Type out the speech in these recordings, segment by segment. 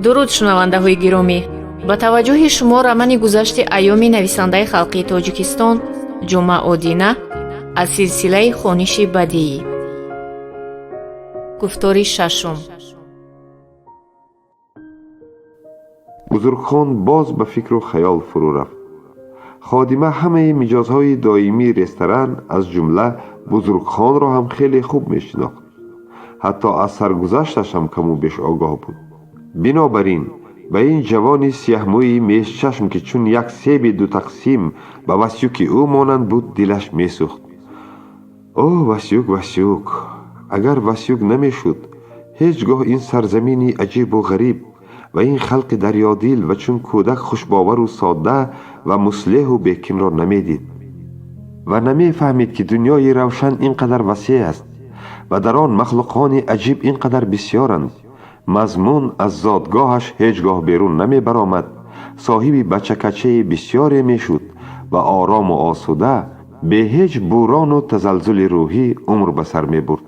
Дуруд, шунавандаҳои гиромӣ! Ба таваҷҷӯҳи шумо романи «Гузашти айёми» нависандаи халқии Тоҷикистон Ҷумъа Одина аз силсилаи хониши бадиӣ. Гуфтори шашум. Бузургхон боз ба фикру хаёл фурӯ рафт. Ходима ҳамаи миҷозҳои доимии ресторан, аз ҷумла Бузургхонро ҳам хеле хуб мешинохт. Ҳатто аз саргузашташ ҳам каму беш огоҳ буд. Бинобар ин ба ин ҷавони сияҳмӯи мешчашм, ки чун як себи дутақсим ба Васюки ӯ монанд буд, дилаш месӯхт. О, Васюк, Васюк! Агар Васюк намешуд, ҳеҷ гоҳ ин сарзамини аҷибу ғариб ва ин халқи дарёдил ва чун кӯдак хушбовару содда ва муслеҳу бекинро намедид ва намефаҳмид, ки дунёи равшан ин қадар васеъ аст ва дар он махлуқони аҷиб ин қадар бисёранд. Мазмун аз зодгоҳаш ҳеҷ гоҳ берун намебаромад, соҳиби бачакачаи бисёре мешуд ва орому осуда, бе ҳеҷ бурону тазалзули рӯҳӣ умр ба сар мебурд.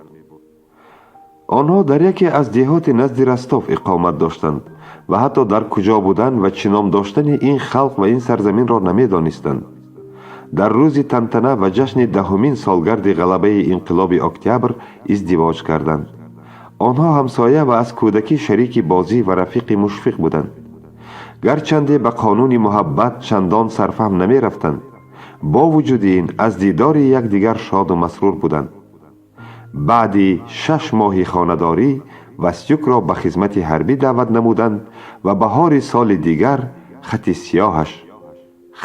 Онҳо дар яке аз деҳоти назди Ростов иқомат доштанд ва ҳатто дар куҷо будан ва чӣ ном доштани ин халқ ва ин сарзаминро намедонистанд. Дар рӯзи тантана ва ҷашни 10-умин солгарди ғалабаи инқилоби Октябр издивоҷ карданд. Онҳо ҳамсоя ва аз кӯдакӣ шарики бозӣ ва рафиқи мушфиқ буданд. Гарчанде ба қонуни муҳаббат чандон сарфаҳм намерафтанд, бо вуҷуди ин аз дидори якдигар шоду масрур буданд. Баъди 6 моҳи хонадорӣ Васюкро ба хизмати ҳарбӣ даъват намуданд ва баҳори соли дигар хати сиёҳаш,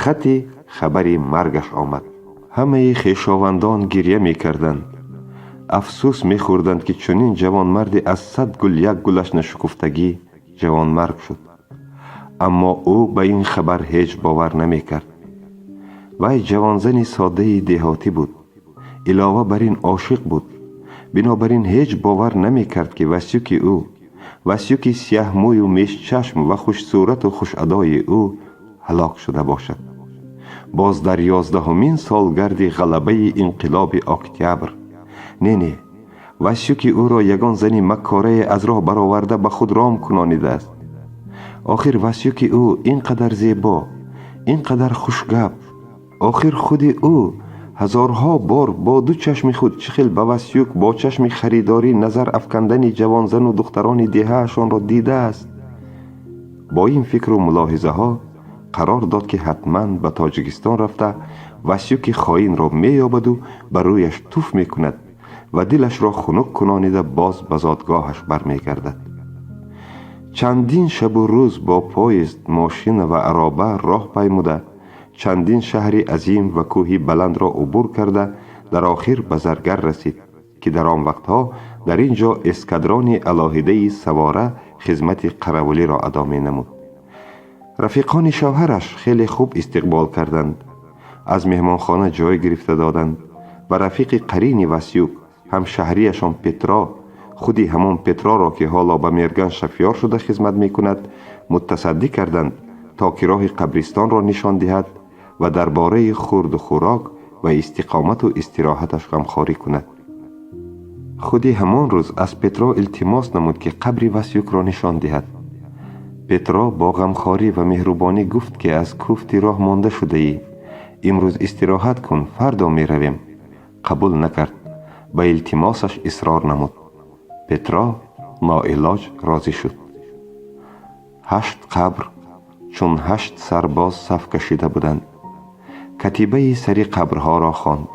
хати хабари маргаш омад. Ҳамаи хешовандон гирья мекарданд, афсӯс мехӯрданд, ки чунин ҷавонмарде аз 100 гул як гулаш нашукуфтагӣ ҷавонмарг шуд. Аммо ӯ ба ин хабар ҳеҷ бовар намекард. Вай ҷавонзани соддаи деҳотӣ буд, илова бар ин ошиқ буд. Бинобар ин ҳеҷ бовар намекард, ки Васюки ӯ, Васюки сияҳмӯю мешчашм ва хушсурату хушадои ӯ ҳалок шуда бошад, боз дар 11-умин солгарди ғалабаи инқилоби Октябр. Не, не, Васюки ӯро ягон зани маккорае аз роҳ бароварда, ба худ ром кунонидааст. Охир Васюки ӯ ин қадар зебо, ин қадар хушгап. Охир худи ӯ ҳазорҳо бор бо ду чашми худ чӣ хел ба Васюк бо чашми харидорӣ назар афкандани ҷавонзану духтарони деҳаашонро дидааст. Бо ин фикру мулоҳизаҳо қарор дод, ки ҳатман ба Тоҷикистон рафта, Васюки хоинро меёбаду ба рӯяш туф мекунад ва дилашро хунук кунонида, боз ба зодгоҳаш бармегардад. Чандин шабу рӯз бо поезд, мошина ва ароба роҳ паймуда, чандин шаҳри азим ва кӯҳи баландро убур карда, дар охир ба Заргар расид, ки дар он вақтҳо дар ин ҷо эскадрони алоҳидаи савора хизмати қаравулиро адо менамуд. Рафиқони шавҳараш хеле хуб истиқбол карданд, аз меҳмонхона ҷой гирифта доданд ва рафиқи қарини Васюк, ҳамшаҳрияшон Петро, худи ҳамон Петроро, ки ҳоло ба Мерган шофёр шуда хизмат мекунад, мутасаддӣ карданд, то ки роҳи қабристонро нишон диҳад ва дар бораи хӯрду хӯрок ва истиқомату истироҳаташ ғамхорӣ кунад. Худи ҳамон рӯз аз Петро илтимос намуд, ки қабри Васюкро нишон диҳад. Петро бо ғамхорӣ ва меҳрубонӣ гуфт, ки аз куфти роҳ монда шудаӣ, имрӯз истироҳат кун, фардо меравем. Қабул накард, ба илтимосаш исрор намуд. Петро ноилоҷ розӣ шуд. Ҳашт қабр чун ҳашт сарбоз саф кашида буданд. Катибаи сари қабрҳоро хонд.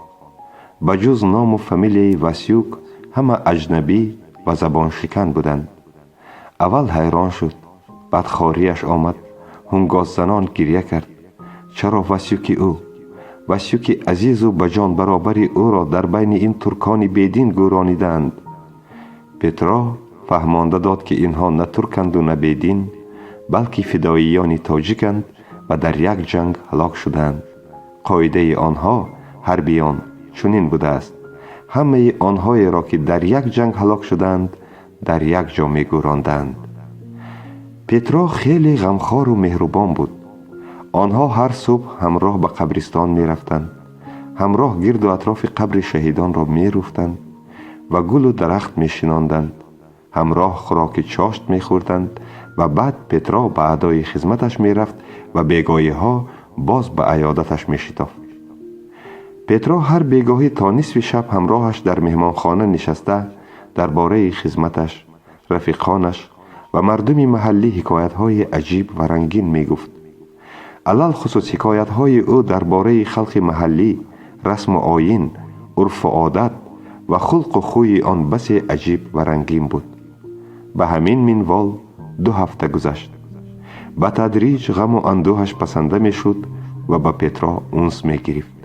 Ба ҷуз ному фамилияи Васюк ҳама аҷнабӣ ва забоншикан буданд. Аввал ҳайрон шуд, баъд хорияш омад, ҳунгосзанон гирья кард. Чаро Васюки ӯ, Васюки азизу ба ҷон баробари ӯро дар байни ин туркони бедин гӯронидаанд? Петро фаҳмонда дод, ки инҳо на турканду на бедин, балки фидоиёни тоҷиканд ва дар як ҷанг ҳалок шудаанд. Қоидаи онҳо, ҳарбиён, чунин будааст: ҳамаи онҳоеро, ки дар як ҷанг ҳалок шудаанд, дар як ҷо мегӯронданд. Петро хеле ғамхору меҳрубон буд. Онҳо ҳар субҳ ҳамроҳ ба қабристон мерафтанд, ҳамроҳ гирду атрофи қабри шаҳидонро мерӯфтанд ва гулу дарахт мешинонданд. Ҳамроҳ хӯроки чошт мехӯрданд ва баъд Петро ба адои хизматаш мерафт ва бегоҳиҳо боз ба аёдаташ мешитофт. Петро ҳар бегоҳӣ то нисфи шаб ҳамроҳаш дар меҳмонхона нишаста, дар бораи хизматаш, рафиқонаш ва мардуми маҳаллӣ ҳикоятҳои аҷиб ва рангин мегуфт. Алалхусус ҳикоятҳои ӯ дар бораи халқи маҳаллӣ, расму оин, урфу одат ва хулқу хӯи он басе аҷиб ва рангин буд. Ба ҳамин минвол 2 ҳафта гузашт. Ба тадриҷ ғаму андӯҳаш пасанда мешуд ва ба Петро унс мегирифт.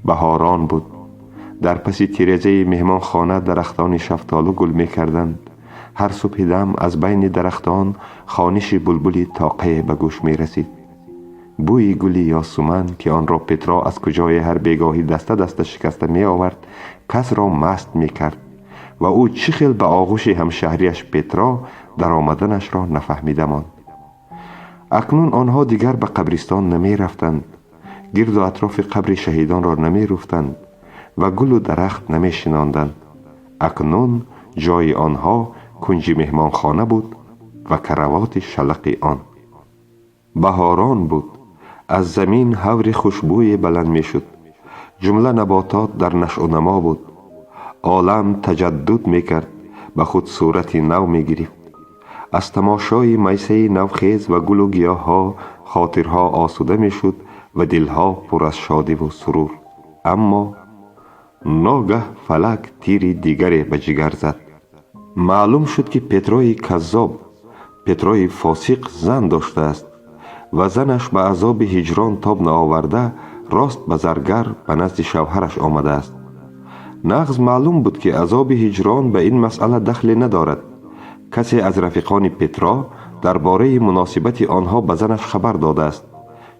Баҳорон буд. Дар паси тирезаи меҳмонхона дарахтони шафтолу гул мекарданд. Ҳар субҳи дам аз байни дарахтон хониши булбули тоқае ба гӯш мерасид. Бӯи гули ёсуман, ки онро Петро аз куҷое ҳар бегоҳӣ даста даста шикаста меовард, касро маст мекард ва ӯ чӣ хел ба оғӯши ҳамшаҳрияш Петро даромаданашро нафаҳмида монд. Акнун онҳо дигар ба қабристон намерафтанд, гирду атрофи қабри шаҳидонро намеруфтанд ва гулу дарахт намешинонданд. Акнун ҷои онҳо кунҷи меҳмонхона буд ва каравоти шалақи он. Баҳорон буд. Аз замин ҳаври хушбӯе баланд мешуд. Ҷумла наботот дар нашъунамо буд. Олам таҷаддуд мекард, ба худ сурати нав мегирифт. Аз тамошои майсаи навхез ва гулу гиёҳҳо хотирҳо осуда мешуд ва дилҳо пур аз шодиву сурур. Аммо ногаҳ фалак тири дигаре ба ҷигар зад. Маълум шуд, ки Петрои каззоб, Петрои фосиқ зан доштааст ва занаш ба азоби ҳиҷрон тоб наоварда, рост ба заргар ба назди шавҳараш омадааст. Нағз маълум буд, ки азоби ҳиҷрон ба ин масъала дахле надорад. Касе аз рафиқони Петро дар бораи муносибати онҳо ба занаш хабар додааст,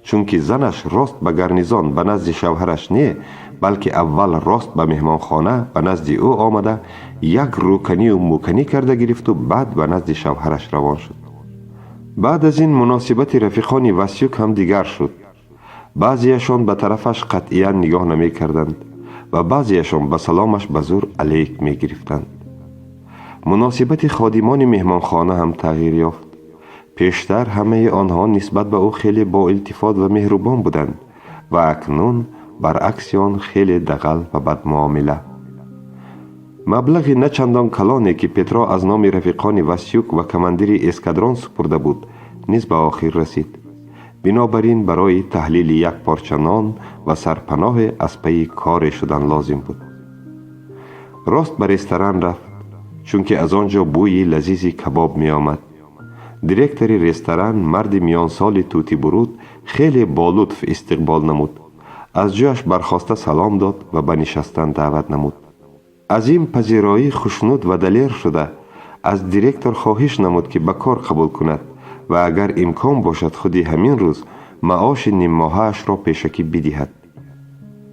чунки занаш рост ба гарнизон ба назди шавҳараш не, балки аввал рост ба меҳмонхона ба назди ӯ омада, як рӯканию мӯканӣ карда гирифту баъд ба назди шавҳараш равон шуд. Баъд аз ин муносибати рафиқони Васюк ҳам дигар шуд. Баъзеяшон ба тарафаш қатъиян нигоҳ намекарданд ва баъзеяшон ба саломаш ба зур алейк мегирифтанд. Муносибати ходимони меҳмонхона ҳам тағйир ёфт. Пештар ҳамаи онҳо нисбат ба ӯ хеле боилтифот ва меҳрубон буданд ва акнун баръакси он хеле дағал ва бадмуомила. Маблағи на чандон калоне, ки Петро аз номи рафиқони Васюк ва командири эскадрон супурда буд, низ ба охир расид. Бинобар ин барои таҳлили як порча нон ва сарпаноҳе аз пайи коре шудан лозим буд. Рост ба ресторан рафт, чунки аз он ҷо бӯи лазизи кабоб меомад. Директори ресторан, марди миёнсоли тутибуруд, хеле болутф истиқбол намуд. Аз ҷояш бархоста салом дод ва ба нишастан даъват намуд. Аз ин пазироӣ хушнуд ва далер шуда, аз директор хоҳиш намуд, ки ба кор қабул кунад ва агар имкон бошад, худи ҳамин рӯз маоши ниммоҳаашро пешакӣ бидиҳад.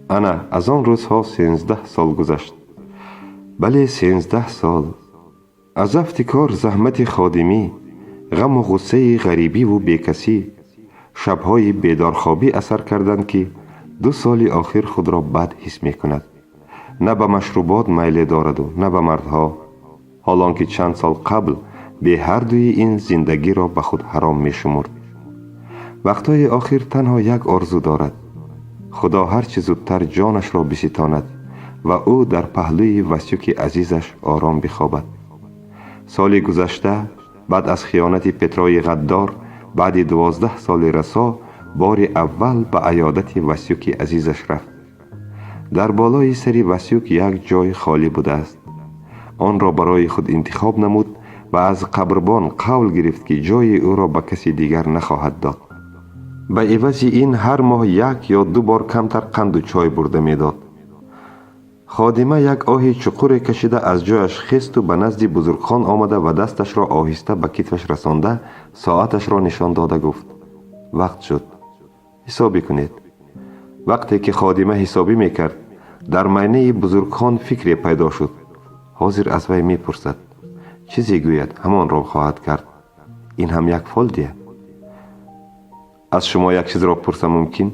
Ана аз он рӯзҳо 13 сол гузашт. Бале, 13 сол. Аз афти кор, заҳмати ходимӣ, ғаму ғуссаи ғарибиву бекасӣ, шабҳои бедорхобӣ асар карданд, ки 2 соли охир худро бад ҳис мекунад. На ба машрубот майле дораду, на ба мардҳо, ҳолон ки чанд сол қабл бе ҳардуи ин зиндагиро ба худ ҳаром мешумурд. Вақтҳои охир танҳо як орзу дорад: Худо ҳар чӣ зудтар ҷонашро биситонад ва ӯ дар паҳлӯи Васюки азизаш ором бихобад. Соли гузашта, баъд аз хиёнати Петрои ғаддор, баъди 12 соли расо бори аввал ба аёдати Васюки азизаш рафт. Дар болои сари Васюк як ҷой холӣ будааст. Онро барои худ интихоб намуд ва аз қабрбон қавл гирифт, ки ҷои ӯро ба каси дигар нахоҳад дод. Ба ивази ин ҳар моҳ як ё ду бор камтар қанду чой бурда медод. Ходима як оҳи чуқуре кашида, аз ҷояш хесту ба назди бузургхон омада ва дасташро оҳиста ба китфаш расонда, соаташро нишон дода гуфт: «Вақт шуд, ҳисобӣ кунед». Вақте ки ходима ҳисобӣ мекард, дар майнаи бузургхон фикре пайдо шуд. Ҳозир аз вай мепурсад, чизе гӯяд, ҳамонро хоҳад кард. Ин ҳам як фол диҳад. «Аз шумо як чизро пурсам мумкин?»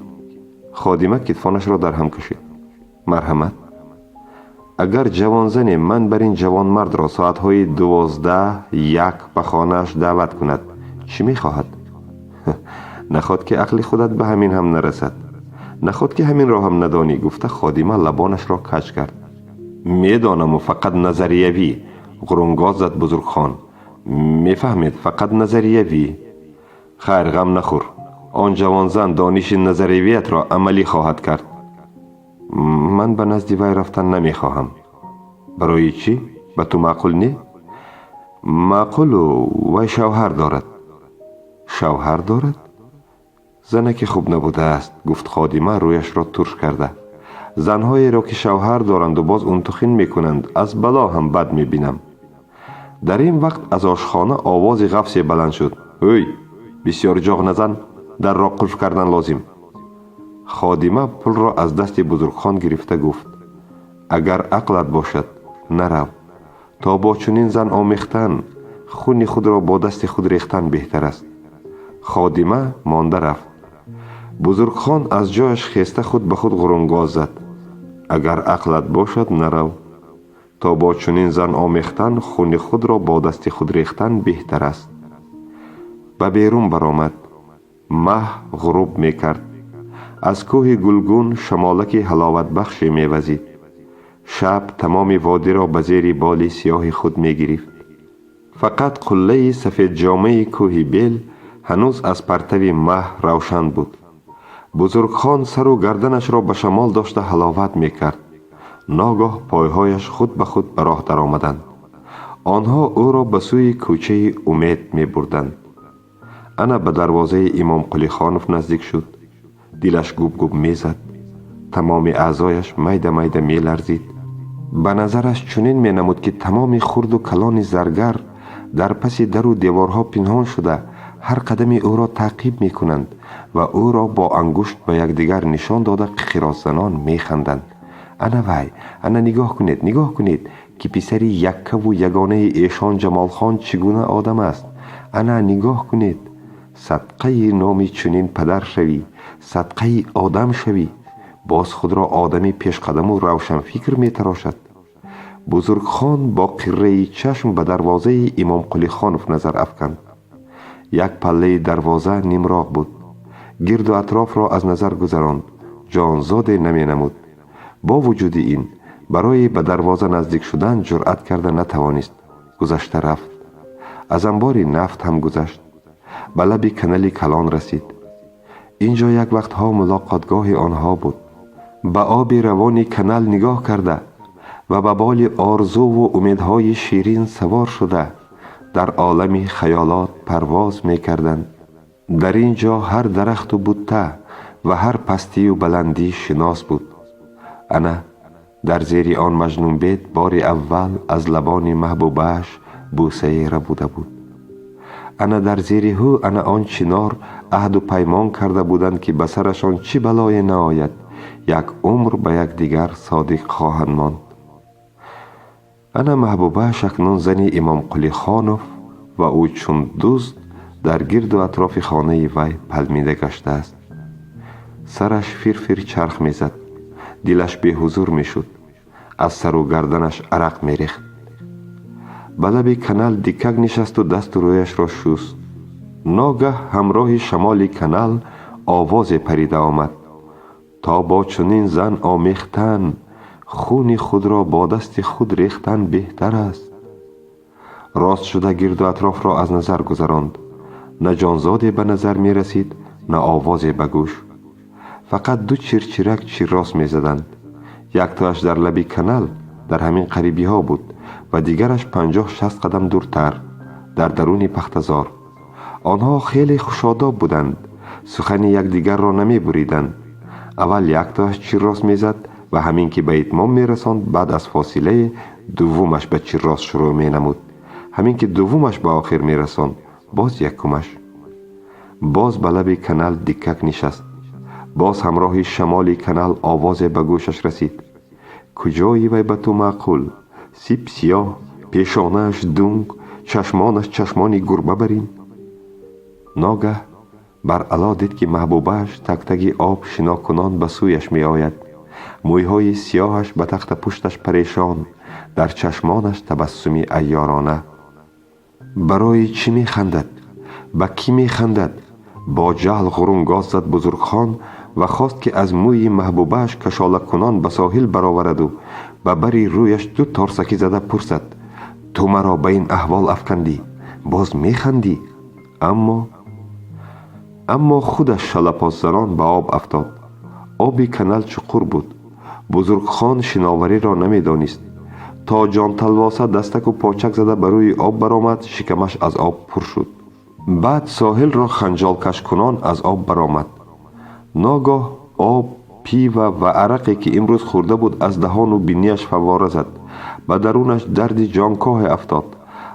Ходима китфонашро дар ҳам кашид. «Марҳамат». Агар ҷавонзане ман бар ин ҷавонмардро соатҳои 12-1 ба хонааш даъват кунад, чӣ мехоҳад? Наход ки ақли худат ба ҳамин ҳам нарасад, наход ки ҳаминро ҳам надонӣ, гуфта ходима лабонашро каҷ кард. Медонаму, фақат назариявӣ, ғурунгоз зад Бузургхон. Мефаҳмед, фақат назариявӣ. Хайр, ғам нахӯр, он ҷавонзан дониши назариявиятро амалӣ хоҳад кард. Ман ба назди вай рафтан намехоҳам. Барои чӣ? Ба ту маъқул не? Маъқулу, вай шавҳар дорад. Шавҳар дорад? Занаке хуб набудааст, гуфт ходима, рӯяшро турш карда. Занҳоеро, ки шавҳар доранду боз унтухин мекунанд, аз бало ҳам бад мебинам. Дар ин вақт аз ошхона овози ғафсе баланд шуд: «Ҳӯй, бисёр ҷоғ назан, дарро қулф кардан лозим». Ходима пулро аз дасти Бузургхон гирифта гуфт: «Агар ақлат бошад, нарав. То бо чунин зан омехтан, хуни худро бо дасти худ рехтан беҳтар аст». Ходима монда рафт. Бузургхон аз ҷояш хеста, худ ба худ ғурунгоз зад: «Агар ақлат бошад, нарав. То бо чунин зан омехтан, хуни худро бо дасти худ рехтан беҳтар аст». Ба берун баромад. Маҳ ғуруб мекард. Аз кӯҳи Гулгун шамолаки ҳаловатбахше мевазид. Шаб тамоми водиро ба зери боли сиёҳи худ мегирифт. Фақат қуллаи сафедҷомаи кӯҳи Бел ҳанӯз аз партави маҳ равшан буд. Бузургхон сару гарданашро ба шамол дошта ҳаловат мекард. Ногоҳ пойҳояш худ ба худ ба роҳ даромаданд. Онҳо ӯро ба сӯи кӯчаи Умед мебурданд. Ана ба дарвозаи Имомқулихонов наздик шуд. Дилаш губ-губ мезад, тамоми аъзояш майда майда меларзид. Ба назараш чунин менамуд, ки тамоми хурду калони заргар дар паси дару деворҳо пинҳон шуда, ҳар қадами ӯро таъқиб мекунанд ва ӯро бо ангушт ба якдигар нишон дода, қиқироззанон механданд: «Ана вай, ана нигоҳ кунед, нигоҳ кунед, ки писари яккаву ягонаи эшон Ҷамолхон чӣ гуна одам аст! Ана нигоҳ кунед! Садқаи номи чунин падар шавӣ, садқаи одам шавӣ! Боз худро одами пешқадаму равшанфикр метарошад». Бузургхон бо қирраи чашм ба дарвозаи Имомқулихонов назар афканд. Як паллаи дарвоза нимроқ буд. Гирду атрофро аз назар гузаронд, ҷонзоде наменамуд. Бо вуҷуди ин, барои ба дарвоза наздик шудан ҷуръат карда натавонист. Гузашта рафт. Аз амбори нафт ҳам гузашт. Ба лаби канали калон расид. Ин ҷо як вақтҳо мулоқотгоҳи онҳо буд. Ба оби равони канал нигоҳ карда ва ба боли орзуву умедҳои ширин савор шуда, дар олами хаёлот парвоз мекарданд. Дар ин ҷо ҳар дарахту бутта ва ҳар пастию баландӣ шинос буд. Ана дар зери он маҷнунбед бори аввал аз лабони маҳбубааш бӯсае рабуда буд. Ана дар зери ҳу ана он чинор аҳду паймон карда буданд, ки ба сарашон чӣ балое наояд, як умр ба якдигар содиқ хоҳанд монд. Ана маҳбубааш акнун зани Имомқулихонов ва ӯ чун дузд дар гирду атрофи хонаи вай палмида гаштааст. Сараш фирфир чарх мезад, дилаш беҳузур мешуд, аз сару гарданаш арақ мерехт. Ба лаби канал дикак нишасту дасту рӯяшро шуст. Ногаҳ ҳамроҳи шамоли канал овозе парида омад: «То бо чунин зан омехтан, хуни худро бо дасти худ рехтан беҳтар аст». Рост шуда, гирду атрофро аз назар гузаронд. На ҷонзоде ба назар мерасид, на овозе ба гӯш. Фақат ду чирчирак чиррос мезаданд. Яктоаш дар лаби канал, дар ҳамин қарибиҳо буд ва дигараш 50-60 қадам дуртар, дар даруни пахтазор. Онҳо хеле хушодоб буданд, сухани якдигарро намебуриданд. Аввал яктоаш чиррос мезад ва ҳамин ки ба итмом мерасонд, баъд аз фосилае дуввумаш ба чиррос шурӯъ менамуд. Ҳамин ки дуввумаш ба охир мерасонд, боз якумаш. Боз ба лаби канал диккак нишаст. Боз ҳамроҳи шамоли канал овозе ба гӯшаш расид: «Куҷои вай ба ту маъқул? Сип сиёҳ, пешонааш дунг, чашмонаш чашмони гурба барин». Ногаҳ баръало дид, ки маҳбубааш тагтаги об шинокунон ба сӯяш меояд. Мӯйҳои сиёҳаш ба тахта пушташ парешон, дар чашмонаш табассуми айёрона. Барои чӣ механдад? Ба кӣ механдад? Бо ҷаҳл ғурунгоз зад Бузургхон ва хост, ки аз мӯи маҳбубааш кашолакунон ба соҳил баровараду ба бари рӯяш ду торсакӣ зада пурсад: «Ту маро ба ин аҳвол афкандӣ, боз механдӣ?» Аммо худаш шалапосзанон ба об афтод. Оби канал чуқур буд. Бузургхон шиновариро намедонист. То ҷонталвоса дастаку почак зада ба рӯи об баромад, шикамаш аз об пур шуд. Баъд соҳилро ханҷолкашкунон аз об баромад. Ногоҳ об, пива ва арақе, ки имрӯз хӯрда буд, аз даҳону бинияш фаввора зад. Ба дарунаш дарди ҷонкоҳе афтод.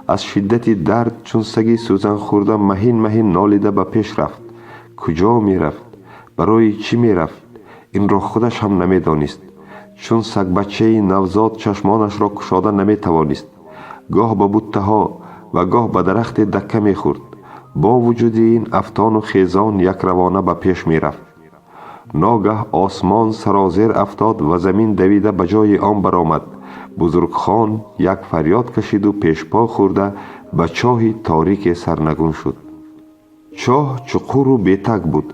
Аз шиддати дард чун саги сӯзанхӯрда маҳин маҳин нолида ба пеш рафт. Куҷо мерафт? Барои чӣ мерафт? Инро худаш ҳам намедонист. Чун сагбачаи навзод чашмонашро кушода наметавонист. Гоҳ ба буттаҳо ва гоҳ ба дарахте дакка мехӯрд. Бо вуҷуди ин афтону хезон якравона ба пеш мерафт. Ногаҳ осмон сарозер афтод ва замин давида ба ҷои он баромад. Бузургхон як фарёд кашиду пешпо хӯрда ба чоҳи торике сарнагун шуд. Чоҳ чуқуру бетаг буд.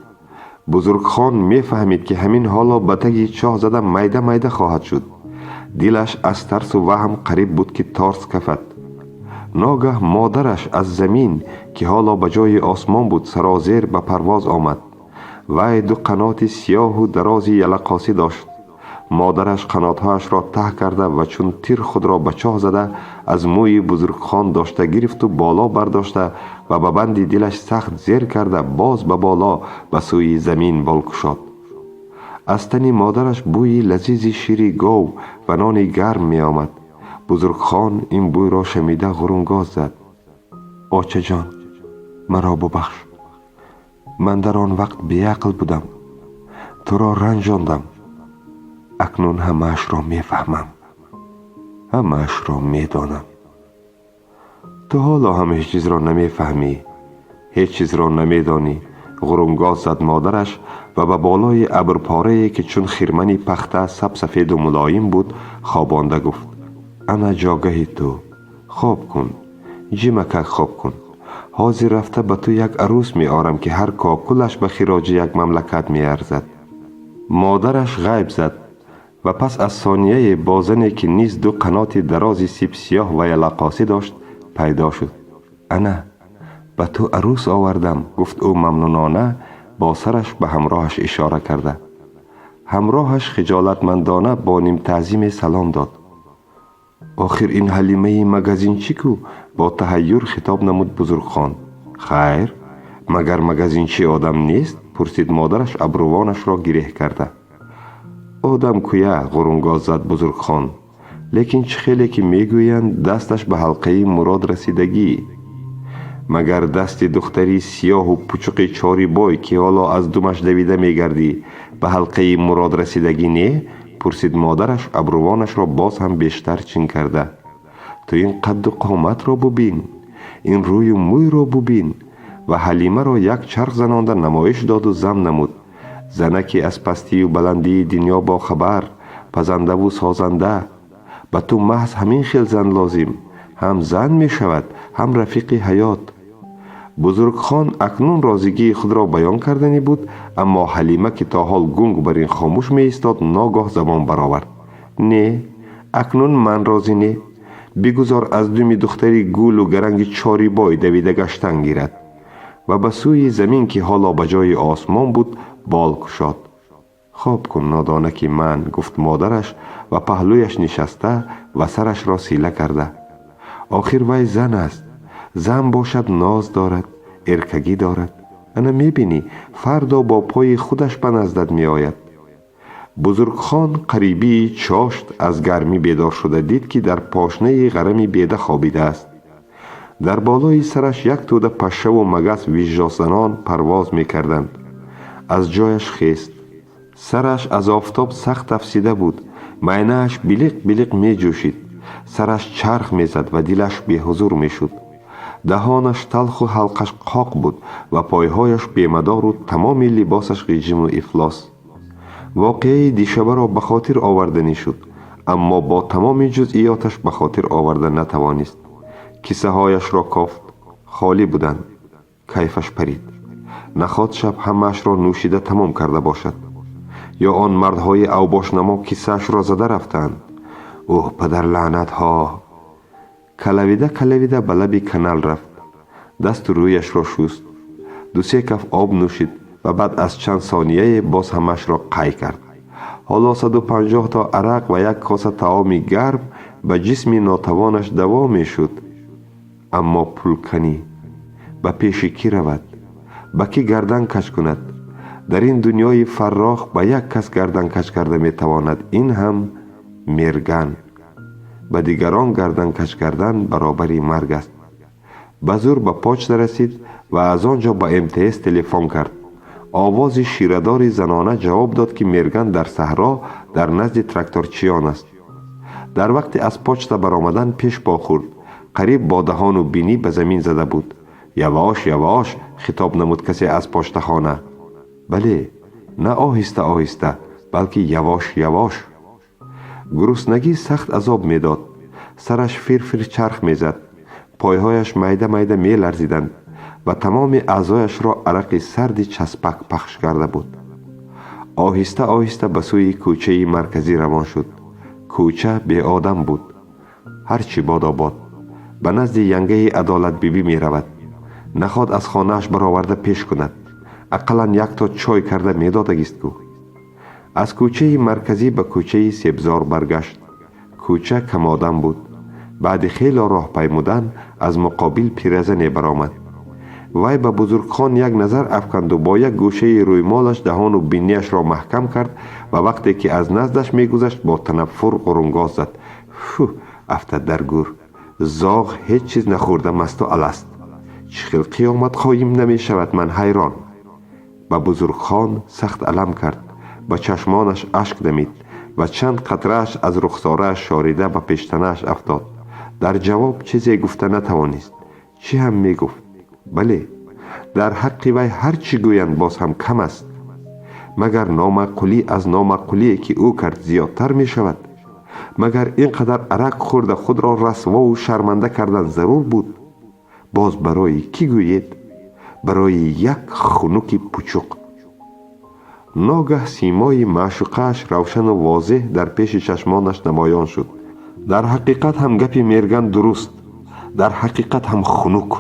Бузургхон мефаҳмид, ки ҳамин ҳоло ба таги чоҳ зада майда майда хоҳад шуд. Дилаш аз тарсу ваҳм қариб буд, ки торс кафад. Ногаҳ модараш аз замин, ки ҳоло ба ҷои осмон буд, сарозер ба парвоз омад. Вай ду қаноти сиёҳу дарози ялақосӣ дошт. Модараш қанотҳояшро таҳ карда ва чун тир худро ба чоҳ зада, аз мӯи Бузургхон дошта гирифту боло бардошта ва ба банди дилаш сахт зер карда, боз ба боло, ба сӯи замин бол кушод. Аз тани модараш бӯи лазизи шири гов ва нони гарм меомад. Бузургхон ин бӯйро шамида ғурунгоз зад: «Очаҷон, маро бубахш. Ман дар он вақт беақл будам, туро ранҷондам. Акнун ҳамаашро мефаҳмам, ҳамаашро медонам.» «Ту ҳоло ҳам ҳеҷ чизро намефаҳмӣ, ҳеҷ чизро намедонӣ», ғурунгоз зад модараш ва ба болои абрпорае, ки чун хирмани пахта сабсафеду мулоим буд, хобонда гуфт: «Ана ҷогаҳи ту, хоб кун, ҷимакак, хоб кун. Ҳозир рафта ба ту як арӯс меорам, ки ҳар кокулаш ба хироҷи як мамлакат меарзад.» Модараш ғайб зад ва пас аз сонияе бо зане, ки низ ду қаноти дарози сибсиёҳ ва ялақосӣ дошт, пайдо шуд. «Ана, ба ту арӯс овардам», гуфт ӯ мамнунона, бо сараш ба ҳамроҳаш ишора карда. Ҳамроҳаш хиҷолатмандона бо нимтаъзиме салом дод. «Охир ин Ҳалимаи магазинчӣ ку?» бо таҳайюр хитоб намуд Бузургхон. «Хайр, магар магазинчӣ одам нест?» пурсид модараш, абрувонашро гиреҳ карда. «Одам куя», ғурунгоз зад Бузургхон, «лекин чӣ хеле ки мегӯянд, дасташ ба ҳалқаи мурод расидагӣ. Магар дасти духтари сиёҳу пучуқи чорибой, ки ҳоло аз думаш давида мегардӣ, ба ҳалқаи мурод расидагӣ не?» пурсид модараш, абрувонашро боз ҳам бештар чин карда. «Ту ин қадду қоматро бубин, ин рӯю мӯйро бубин», ва Ҳалимаро як чарх занонда намоиш доду зам намуд: «Занаке аз пастию баландии дунё бохабар, пазандаву созанда. Ба ту маҳз ҳамин хел зан лозим. Ҳам зан мешавад, ҳам рафиқи ҳаёт.» Бузургхон акнун розигии худро баён карданӣ буд, аммо Ҳалима, ки то ҳол гунг бар ин хомӯш меистод, ногоҳ забон баровард: «Не, акнун ман розӣ не. Бигузор аз думи духтари гулу гаранги чорибой давида гаштан гирад», ва ба сӯи замин, ки ҳоло ба ҷои осмон буд, бол кушод. «Хоб кун, нодонаки ман», гуфт модараш ва паҳлӯяш нишаста ва сарашро сила карда. «Охир вай зан аст. Зан бошад, ноз дорад, эркагӣ дорад. Ана мебинӣ, фардо бо пои худаш ба наздат меояд.» Бузургхон қарибии чошт аз гармӣ бедор шуда дид, ки дар пошнаи ғарами беда хобидааст. Дар болои сараш як тӯда пашшаву магас вижжозанон парвоз мекарданд. Аз ҷояш хест. Сараш аз офтоб сахт тафсида буд, майнааш билиқ билиқ меҷӯшид, сараш чарх мезад ва дилаш беҳузур мешуд. Даҳонаш талху ҳалқаш қоқ буд ва пойҳояш бемадору тамоми либосаш ғиҷиму ифлос. Воқеаи дишабаро ба хотир оварданӣ шуд, аммо бо тамоми ҷузъиёташ ба хотир оварда натавонист. Кисаҳояшро кофт, холӣ буданд. Кайфаш парид. Наход шаб ҳамаашро нӯшида тамом карда бошад. Ё он мардҳои авбошнамо кисаашро зада рафтаанд. Оҳ, падарлаънатҳо! Калавида калавида ба лаби канал рафт. Дасту рӯяшро шуст, ду-се каф об нӯшид ва баъд аз чанд сонияе боз ҳамаашро қай кард. Ҳоло 150 то арақ ва як коса таоми гарм ба ҷисми нотавонаш даво мешуд. Аммо пулканӣ ба пеши кӣ равад? Ба кӣ гардан каҷ кунад? Дар ин дунёи фаррох ба як кас гардан каҷ карда метавонад, ин ҳам Мерган. Ба дигарон гардан каҷ кардан баробари марг аст. Ба зур ба почта расид ва аз он ҷо ба МТС телефон кард. Овози ширадори занона ҷавоб дод, ки Мерган дар саҳро дар назди тракторчиён аст. Дар вақти аз почта баромадан пеш по хӯрд, қариб бо даҳону бинӣ ба замин зада буд. «Явош, явош», хитоб намуд касе аз почтахона. Бале, на оҳиста оҳиста, балки явош явош. Гуруснагӣ сахт азоб медод. Сараш фирфир чарх мезад, пойҳояш майда майда меларзиданд ва тамоми аъзояшро арақи сарди часпак пахш карда буд. Оҳиста оҳиста ба сӯи кӯчаи марказӣ равон шуд. Кӯча беодам буд. Ҳар чӣ бодо бод. Ба назди янгаи Адолатбибӣ меравад. Наход аз хонааш бароварда пеш кунад. Ақаллан як то чой карда медодагист ку. Аз кӯчаи марказӣ ба кӯчаи Себзор баргашт. Кӯча камодам буд. Баъди хело роҳ паймудан аз муқобил пиразане баромад. Вай ба Бузургхон як назар афканду бо як гӯшаи рӯймолаш даҳону бинияшро маҳкам кард ва вақте ки аз наздаш мегузашт, бо танаффур ғурунгоз зад: «Фу, афтад дар гӯр! Зоғ ҳеҷ чиз нахӯрда масту аласт. Чӣ хел қиёмат қоим намешавад, ман ҳайрон». Ба Бузургхон сахт алам кард, ба чашмонаш ашк дамид ва чанд қатрааш аз рухсорааш шорида ба пештанааш афтод. Дар ҷавоб чизе гуфта натавонист. Чӣ ҳам мегуфт? Бале, дар ҳаққи вай ҳар чӣ гӯянд, боз ҳам кам аст. Магар номаъқулӣ аз номаъқулие, ки ӯ кард, зиёдтар мешавад? Магар ин қадар арақ хӯрда худро расвову шарманда кардан зарур буд? Боз барои кӣ, гӯед? Барои як хунуки пучуқ. Ногаҳ симои маъшуқааш равшану возеҳ дар пеши чашмонаш намоён шуд. Дар ҳақиқат ҳам гапи Мерган дуруст, дар ҳақиқат ҳам хунук.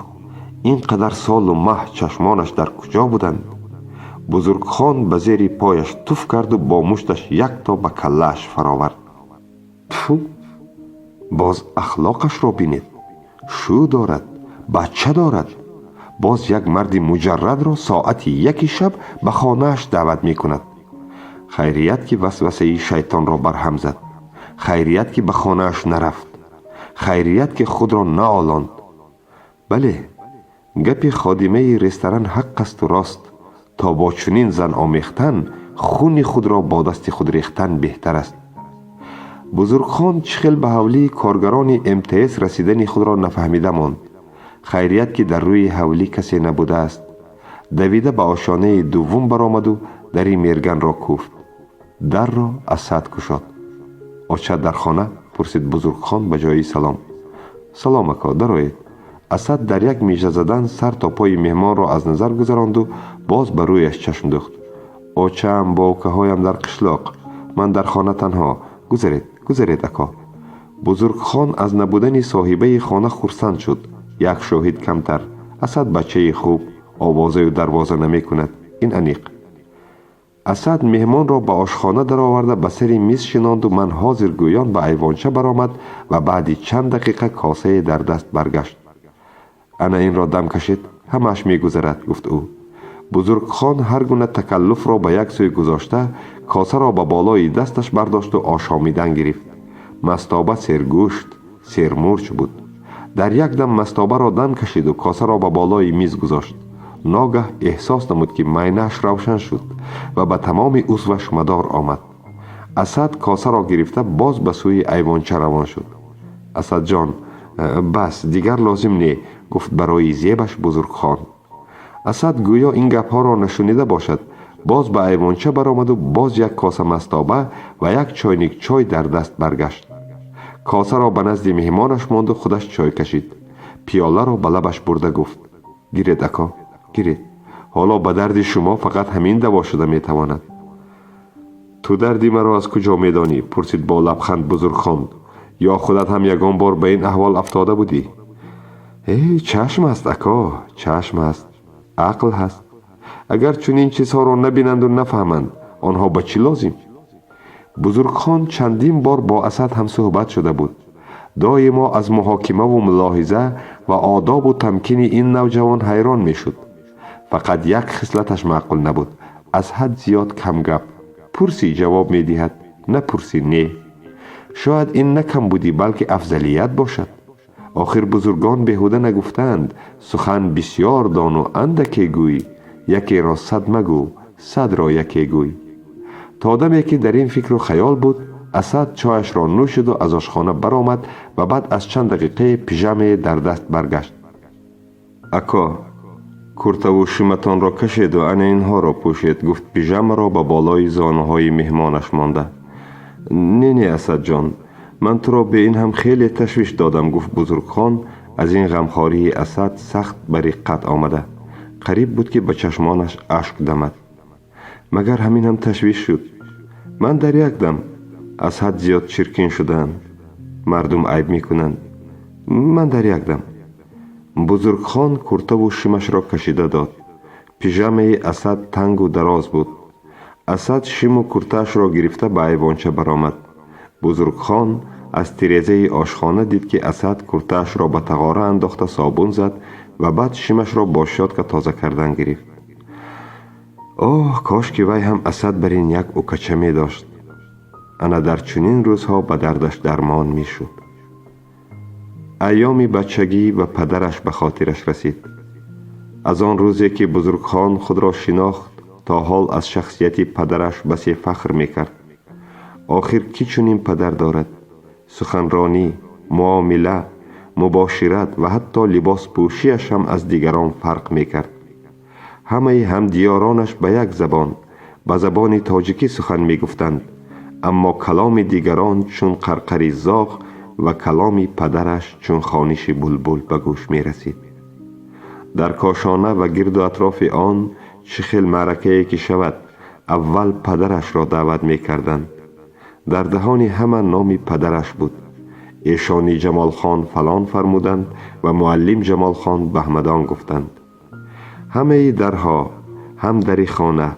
Ин қадар солу маҳ чашмонаш дар куҷо буданд? Бузургхон ба зери пояш туф карду бо мушташ якто ба каллааш фаровард. Тфу, боз ахлоқашро бинед! Шу дорад, бача дорад, боз як марди муҷаррадро соати 1-и шаб ба хонааш даъват мекунад. Хайрият, ки васвасаи шайтонро барҳам зад. Хайрият, ки ба хонааш нарафт. Хайрият, ки худро наолонд. Бале, гапи ходимаи ресторан ҳақ асту рост: то бо чунин зан омехтан, хуни худро бо дасти худ рехтан беҳтар аст. Бузургхон чӣ хел ба ҳавлии коргарони МТС расидани худро нафаҳмида монд. Хайрият, ки дар рӯи ҳавлӣ касе набудааст. Давида ба ошонаи дуввум баромаду дари Мерганро кӯфт. Дарро Асад кушод. «Оча дар хона?» пурсид Бузургхон ба ҷои салом. «Салом, ако, дароед». Асад дар як мижа задан сар то пои меҳмонро аз назар гузаронду боз ба рӯяш чашм духт. «Очаам бо укаҳоям дар қишлоқ, ман дар хона танҳо. Гузаред, гузаред, ако». Бузургхон аз набудани соҳибаи хона хурсанд шуд. Як шоҳид камтар. Асад бачаи хуб, овозаю дарвоза намекунад, ин аниқ. Асад меҳмонро ба ошхона дароварда, ба сари миз шинонду «ман ҳозир» гӯён ба айвонча баромад ва баъди чанд дақиқа косае дар даст баргашт. «Ана инро дам кашед, ҳамааш мегузарад», гуфт ӯ. Бузургхон ҳар гуна такаллуфро ба як сӯй гузошта, косаро ба болои дасташ бардошту ошомидан гирифт. Мастоба сергӯшт, сермурч буд. Дар як дам мастобаро дам кашиду косаро ба болои миз гузошт. Ногаҳ эҳсос намуд, ки майнааш равшан шуд ва ба тамоми узваш мадор омад. Асад косаро гирифта боз ба сӯи айвонча равон шуд. «Асадҷон, бас, дигар лозим не», гуфт барои зебаш Бузургхон. Асад гӯё ин гапҳоро нашунида бошад, Боз ба айвонча баромаду боз як коса мастоба ва як чойник чой дар даст баргашт. Косаро ба назди меҳмонаш монду худаш чой кашид. Пиёларо ба лабаш бурда гуфт: «Гиред, ако, гиред, ҳоло ба дарди шумо фақат ҳамин даво шуда метавонад». «Ту дарди маро аз куҷо медонӣ?» — пурсид бо лабханд Бузургхон. «Ё худат ҳам ягон бор ба ин аҳвол афтода будӣ?» «Э, чашм аст, ако, чашм аст, ақл ҳаст. Агар чунин чизҳоро набинанду нафаҳманд, онҳо ба чӣ лозим?» Бузургхон чандин бор бо Асад ҳамсуҳбат шуда буд. Доимо аз муҳокимаву мулоҳиза ва одобу тамкини ин навҷавон ҳайрон мешуд. Фақат як хислаташ маъқул набуд: аз ҳад зиёд камгап. Пурсӣ, ҷавоб медиҳад, напурсӣ, не. Шояд ин на камбудӣ, балки афзалият бошад. Охир бузургон беҳуда нагуфтаанд: «Сухан бисьёр дону андаке гӯй, якеро сад магӯ, садро яке гӯй». То даме ки дар ин фикру хаёл буд, Асад чояшро нӯшиду аз ошхона баромад ва баъд аз чанд дақиқае пижамае дар даст баргашт. «Ако, куртаву шиматонро кашеду ана инҳоро пӯшед», — гуфт, пижамаро ба болои зонуҳои меҳмонаш монда. «Не, не, Асадҷон, ман туро бе ин ҳам хеле ташвиш додам», — гуфт Бузургхон, аз ин ғамхории Асад сахт ба риққат омада. Қариб буд, ки ба чашмонаш ашк дамад. «Магар ҳамин ҳам ташвиш шуд? Ман дар як дам аз ҳад зиёд чиркин шудаам, мардум айб мекунанд. Ман дар як дам». Бузургхон куртаву шимашро кашида дод. Пижамаи Асад тангу дароз буд. Асад шиму куртаашро гирифта ба айвонча баромад. Бузургхон аз тирезаи ошхона дид, ки Асад куртаашро ба тағора андохта собун зад ва баъд шимашро бо щётка тоза кардан гирифт. Оҳ, кош ки вай ҳам Асад бар ин як укача медошт. Ана дар чунин рӯзҳо ба дардаш дармон мешуд. Айёми бачагӣ ва падараш ба хотираш расид. Аз он рӯзе ки Бузургхон худро шинохт, то ҳол аз шахсияти падараш басе фахр мекард. Охир кӣ чунин падар дорад? Суханронӣ, муомила, мубошират ва ҳатто либоспӯшиаш ҳам аз дигарон фарқ мекард. Ҳамаи ҳамдиёронаш ба як забон, ба забони тоҷикӣ сухан мегуфтанд, аммо каломи дигарон чун қарқари зоғ ва каломи падараш чун хониши булбул ба гӯш мерасид. Дар кошона ва гирду атрофи он чӣ хел маъракае ки шавад, аввал падарашро даъват мекарданд. Дар даҳони ҳама номи падараш буд. Эшони Ҷамолхон фалон фармуданд ва муаллим Ҷамолхон баҳмадон гуфтанд. Ҳамаи дарҳо, ҳам дари хона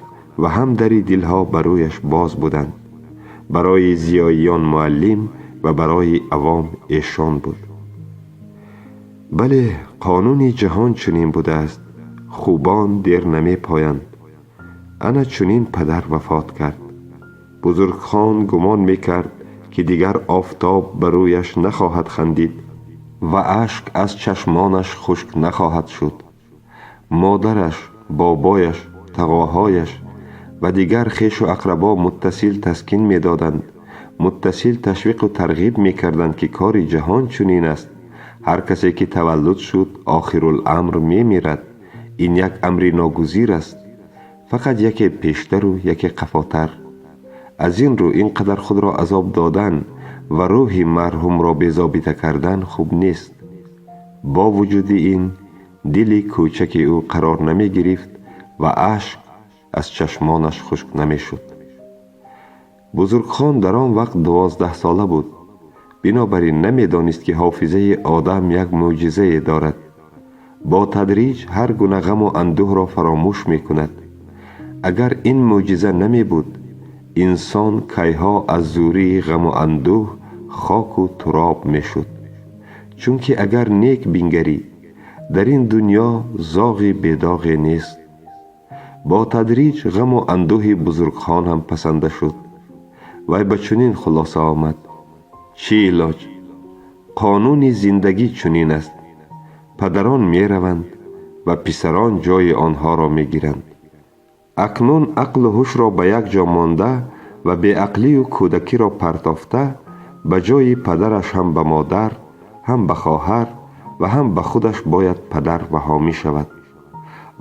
ва ҳам дари дилҳо ба рӯяш боз буданд. Барои зиёиён муаллим ва барои авом эшон буд. Бале, қонуни ҷаҳон чунин будааст: хубон дер намепоянд. Ана чунин падар вафот кард. Бузургхон гумон мекард, ки дигар офтоб ба рӯяш нахоҳад хандид ва ашк аз чашмонаш хушк нахоҳад шуд. Модараш, бобояш, тағоҳояш ва дигар хешу ақрабо муттасил таскин медоданд, муттасил ташвиқу тарғиб мекарданд, ки кори ҷаҳон чунин аст, ҳар касе ки таваллуд шуд, охируламр мемирад, ин як амри ногузир аст, фақат яке пештару яке қафотар. Аз ин рӯ ин қадар худро азоб додан ва рӯҳи марҳумро безобита кардан хуб нест. Бо вуҷуди ин, дили кӯчаки ӯ қарор намегирифт ва ашк аз чашмонаш хушк намешуд. Бузургхон дар он вақт 12-сола буд, бинобар ин намедонист, ки ҳофизаи одам як мӯъҷизае дорад: бо тадриҷ ҳар гуна ғаму андӯҳро фаромӯш мекунад. Агар ин мӯъҷиза намебуд, инсон кайҳо аз зӯрии ғаму андӯҳ хоку туроб мешуд. Чунки агар нек бингарӣ, дар ин дунё зоғи бедоғе нест. Бо тадриҷ ғаму андӯҳи Бузургхон ҳам пасанда шуд. Вай ба чунин хулоса омад: чӣ илоҷ, қонуни зиндагӣ чунин аст, падарон мераванд ва писарон ҷои онҳоро мегиранд. Акнун ақлу ҳушро ба як ҷо монда ва беақлию кӯдакиро партофта, ба ҷои падараш ҳам ба модар, ҳам ба хоҳар ва ҳам ба худаш бояд падар ва ҳомӣ шавад.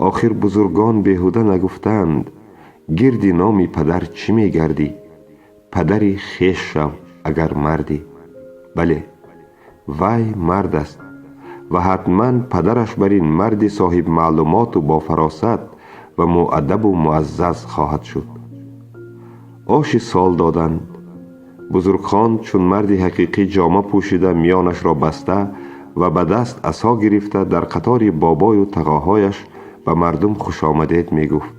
Охир бузургон беҳуда нагуфтаанд: Гирди номи падар чӣ мегардӣ? Падари хеш шав, агар мардӣ. Бале, вай мард аст ва ҳатман падараш бар ин марди соҳибмаълумоту бофаросат ва муаддабу муаззаз хоҳад шуд. Оши сол доданд. Бузургхон чун марди ҳақиқӣ ҷома пӯшида, миёнашро баста ва ба даст асо гирифта, дар қатори бобою тағоҳояш ба мардум хушомадед мегуфт.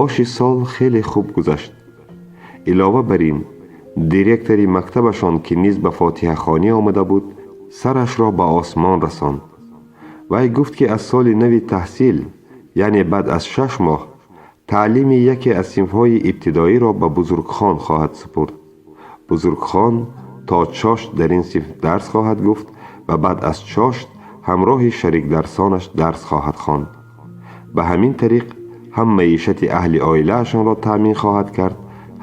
Оши сол хеле хуб гузашт. Илова бар ин, директори мактабашон, ки низ ба фотиҳахонӣ омада буд, сарашро ба осмон расонд. Вай гуфт, ки аз соли нави таҳсил, яъне баъд аз 6 моҳ, таълими яке аз синфҳои ибтидоиро ба Бузургхон хоҳад супурд. Бузургхон то чошт дар ин синф дарс хоҳад гуфт ва баъд аз чошт ҳамроҳи шарикдарсонаш дарс хоҳад хонд. Ба ҳамин тариқ ҳам маишати аҳли оилаашонро таъмин хоҳад кард,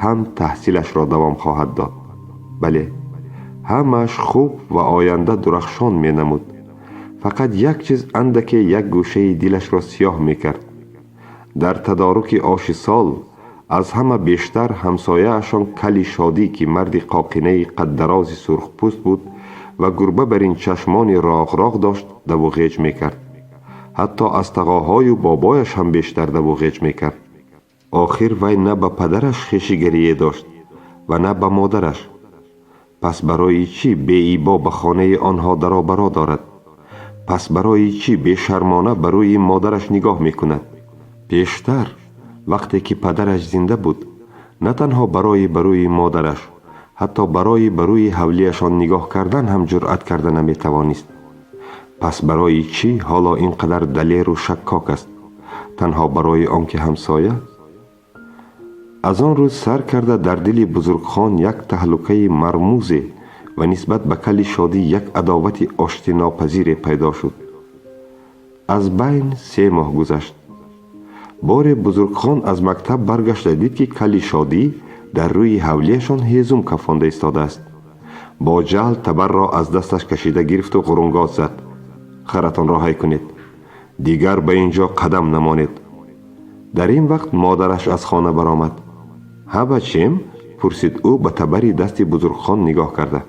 ҳам таҳсилашро давом хоҳад дод. Бале, ҳамааш хуб ва оянда дурахшон менамуд. Фақат як чиз андаке як гӯшаи дилашро сиёҳ мекард. Дар тадоруки оши сол аз ҳама бештар ҳамсояашон Кали Шодӣ, ки марди қоқинаи қаддарози сурхпӯст буд ва гурба бар ин чашмони роғроғ дошт, даву ғеҷ мекард. Ҳатто аз тағоҳою бобояш ҳам бештар даву ғеҷ мекард. Охир вай на ба падараш хешигарие дошт ва на ба модараш. Пас барои чӣ беибо ба хонаи онҳо даробаро дорад? Пас барои чӣ бешармона ба рӯи модараш нигоҳ мекунад? Пештар, вақте ки падараш зинда буд, на танҳо барои ба рӯи модараш, ҳатто барои ба рӯи ҳавлиашон нигоҳ кардан ҳам ҷуръат карда наметавонист. Пас барои чӣ ҳоло ин қадар далеру шаккок аст? Танҳо барои он ки ҳамсоя? Аз он рӯз сар карда дар дили Бузургхон як таҳлукаи мармузе ва нисбат ба Кали Шодӣ як адовати оштинопазире пайдо шуд. Аз байн 3 моҳ гузашт. Боре Бузургхон аз мактаб баргашта дид, ки Кали Шодӣ дар рӯи ҳавлиашон ҳезум кафонда истодааст. Бо ҷаҳл табарро аз дасташ кашида гирифту ғурунгоз зад: «Харатонро ҳай кунед, дигар ба ин ҷо қадам намонед!» Дар ин вақт модараш аз хона баромад. «Ҳа, бачем?» — пурсид ӯ, ба табари дасти Бузургхон нигоҳ карда.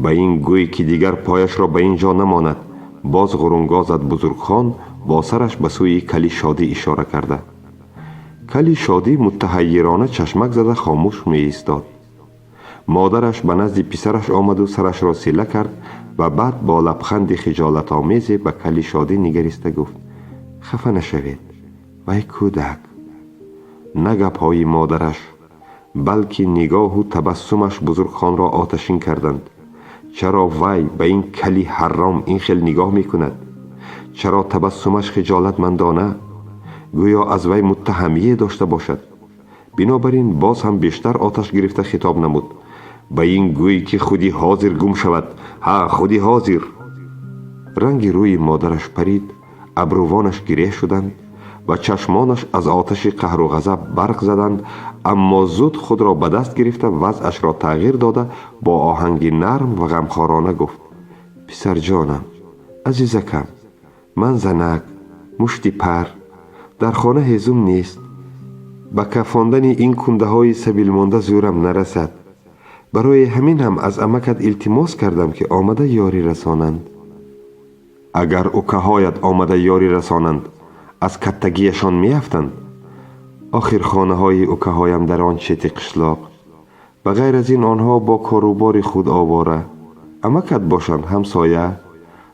«Ба ин гӯй, ки дигар пояшро ба ин ҷо намонад», — боз ғурунгоз зад Бузургхон, бо сараш ба сӯи Кали Шодӣ ишора карда. Кали Шодӣ муттаҳайирона чашмак зада хомӯш меистод. Модараш ба назди писараш омаду сарашро сила кард ва баъд бо лабханди хиҷолатомезе ба Кали Шодӣ нигариста гуфт: «Хафа нашавед, вай кӯдак». На гапҳои модараш, балки нигоҳу табассумаш Бузургхонро оташин карданд. Чаро вай ба ин кали ҳарром ин хел нигоҳ мекунад? Чаро табассумаш хиҷолатмандона, гӯё аз вай муттаҳамие дошта бошад? Бинобар ин боз ҳам бештар оташ гирифта хитоб намуд: «Ба ин гӯй, ки худи ҳозир гум шавад! Ҳа, худи ҳозир!» Ранги рӯи модараш парид, абрувонаш гиреҳ шуданд ва чашмонаш аз оташи қаҳру ғазаб барқ заданд. Аммо зуд худро ба даст гирифта, вазъашро тағйир дода, бо оҳанги нарм ва ғамхорона гуфт: «Писарҷонам, азизакам, ман занак мушти пар, дар хона ҳезум нест. Ба кафондани ин кундаҳои сабилмонда зӯрам нарасад. Барои ҳамин ҳам аз амакат илтимос кардам, ки омада ёрӣ расонанд». «Агар укаҳоят омада ёрӣ расонанд, аз каттагиашон меафтанд». «Охир хонаҳои укаҳоям дар он чети қишлоқ. Ба ғайр аз ин, онҳо бо корубори худ овора. Амакат бошанд ҳамсоя.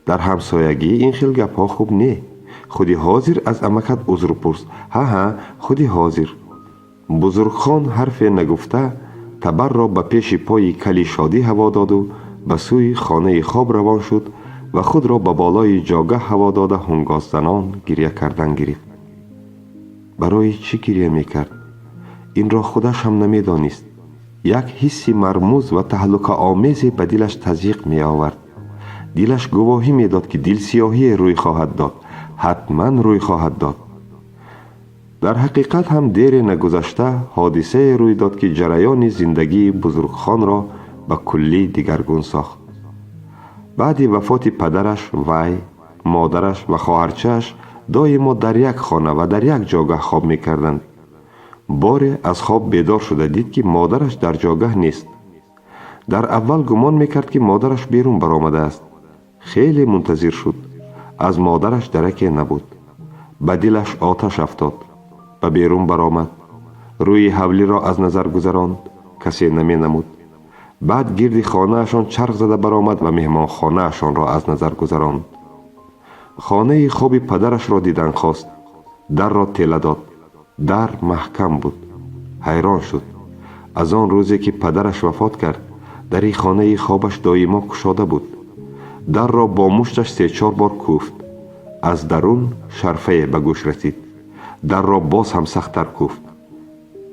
Дар ҳамсоягӣ ин хел гапҳо хуб не. Худи ҳозир аз амакат узр пурс. Ҳа, ҳа, худи ҳозир». Бузургхон ҳарфе нагуфта табарро ба пеши пои Кали Шодӣ ҳаво доду ба сӯи хонаи хоб равон шуд ва худро ба болои ҷогаҳ ҳаво дода, ҳунгосзанон гиря кардан гирифт. Барои чӣ гиря мекард, инро худаш ҳам намедонист. Як ҳисси мармуз ва таҳлукаомезе ба дилаш тазйиқ меовард. Дилаш гувоҳӣ медод, ки дилсиёҳие рӯй хоҳад дод, ҳатман рӯй хоҳад дод. Дар ҳақиқат ҳам дере нагузашта ҳодисае рӯй дод, ки ҷараёни зиндагии Бузургхонро ба куллӣ дигаргун сохт. Баъди вафоти падараш вай, модараш ва хоҳарчааш доимо дар як хона ва дар як ҷогаҳ хоб мекарданд. Боре аз хоб бедор шуда дид, ки модараш дар ҷогаҳ нест. Дар аввал гумон мекард, ки модараш берун баромадааст. Хеле мунтазир шуд, аз модараш дараке набуд. Ба дилаш оташ афтод, ба берун баромад, рӯи ҳавлиро аз назар гузаронд, касе наменамуд. Баъд гирди хонаашон чарх зада баромад ва меҳмонхонаашонро аз назар гузаронд. Хонаи хоби падарашро дидан хост, дарро тела дод, дар маҳкам буд. Ҳайрон шуд. Аз он рӯзе, ки падараш вафот кард, дари хонаи хобаш доимо кушода буд. Дарро бо мушташ се-чор бор кӯфт, аз дарун шарфае ба гӯш расид. Дарро боз ҳам сахттар кӯфт.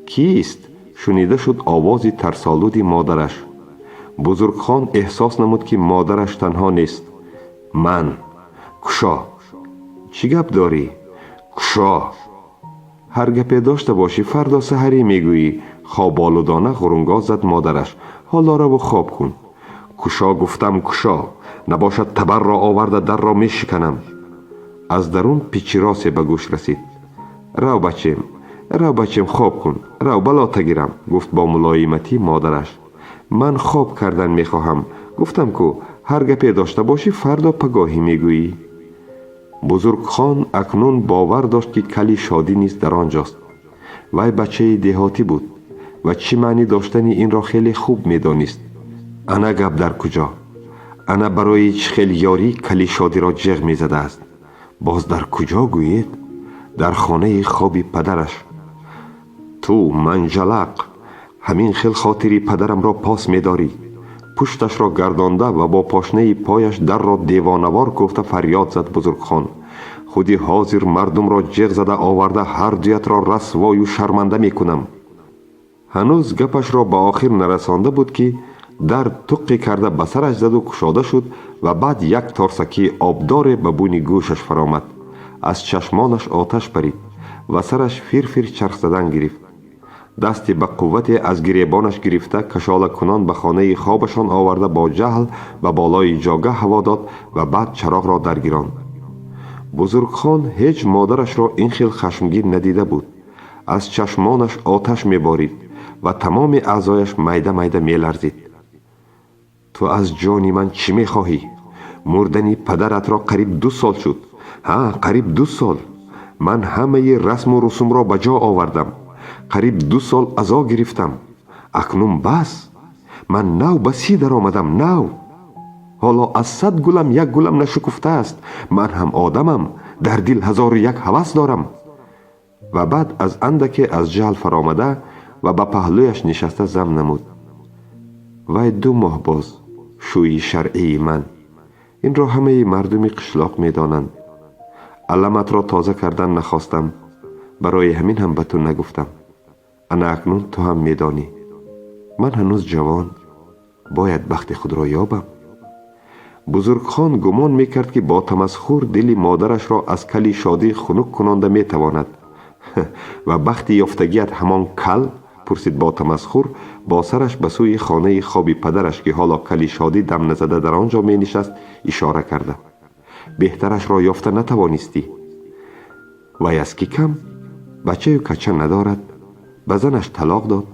«Кист?» — шунида шуд овози тарсолуди модараш. Бузургхон эҳсос намуд, ки модараш танҳо нест. «Ман, кушо! Чӣ гап дорӣ? Кушо! Ҳар гапе дошта бошӣ, фардо саҳарӣ мегӯӣ», — хоболудона ғурунгоз зад модараш. «Ҳоло раву хоб кун». «Кушо, гуфтам, кушо! Набошад, табарро оварда дарро мешиканам». Аз дарун пичиросе ба гӯш расид. «Рав, бачем, рав, бачем, хоб кун, рав, балота гирам», — гуфт бо мулоиматӣ модараш. «Ман хоб кардан мехоҳам. Гуфтам ку, ҳар гапе дошта бошӣ, фардо пагоҳӣ мегӯӣ». Бузургхон акнун бовар дошт, ки кали Шодӣ низ дар он ҷост. Вай бачаи деҳотӣ буд ва чӣ маънӣ доштани инро хеле хуб медонист. Ана гап дар куҷо! Ана барои чӣ хел ёрӣ кали Шодиро ҷеғ мезадааст. Боз дар куҷо гӯед? Дар хонаи хоби падараш. «Ту манҷалақ, ҳамин хел хотири падарамро пос медорӣ?» Пушташро гардонда ва бо пошнаи пояш дарро девонавор кӯфта фарёд зад Бузургхон. «Худи ҳозир мардумро ҷеғ зада оварда, ҳар дуятро расвою шарманда мекунам». Ҳанӯз гапашро ба охир нарасонда буд, ки дар туққе карда ба сараш заду кушода шуд ва баъд як торсакии обдоре ба буни гӯшаш фаромад. Аз чашмонаш оташ парид ва сараш фирфир чарх задан гирифт. Дасти ба қуввате аз гиребонаш гирифта, кашолакунон ба хонаи хобашон оварда, бо ҷаҳл ба болои ҷогаҳ ҳаво дод ва баъд чароғро даргиронд. Бузургхон ҳеҷ модарашро ин хел хашмгин надида буд. Аз чашмонаш оташ меборид ва тамоми аъзояш майда майда меларзид. «Ту аз ҷони ман чӣ мехоҳӣ? Мурдани падаратро қариб 2 сол шуд. Ҳа, қариб 2 сол. Ман ҳамаи расму русумро ба ҷо овардам, қариб 2 сол азо гирифтам. Акнун бас. Ман нав ба 30 даромадам, нав. Ҳоло аз 100 гулам як гулам нашукуфтааст. Ман ҳам одамам, дар дил ҳазору як ҳавас дорам». Ва баъд аз андаке аз ҷаҳл фаромада ва ба паҳлӯяш нишаста зам намуд: «Вай 2 моҳ боз шӯи шаръии ман. Инро ҳамаи мардуми қишлоқ медонанд. Аламатро тоза кардан нахостам, барои ҳамин ҳам ба ту нагуфтам. Ана акнун ту ҳам медонӣ. Ман ҳанӯз ҷавон, бояд бахти худро ёбам». Бузургхон гумон мекард, ки бо тамасхур дили модарашро аз кали Шодӣ хунук кунонда метавонад. «Ва бахти ёфтагият ҳамон кал?» — пурсид бо тамасхур, бо сараш ба сӯи хонаи хоби падараш, ки ҳоло кали Шодӣ дам назада дар он ҷо менишаст, ишора карда. «Беҳтарашро ёфта натавонистӣ. Вай аз кӣ кам? Бачаю кача надорад, ба занаш талоқ дод.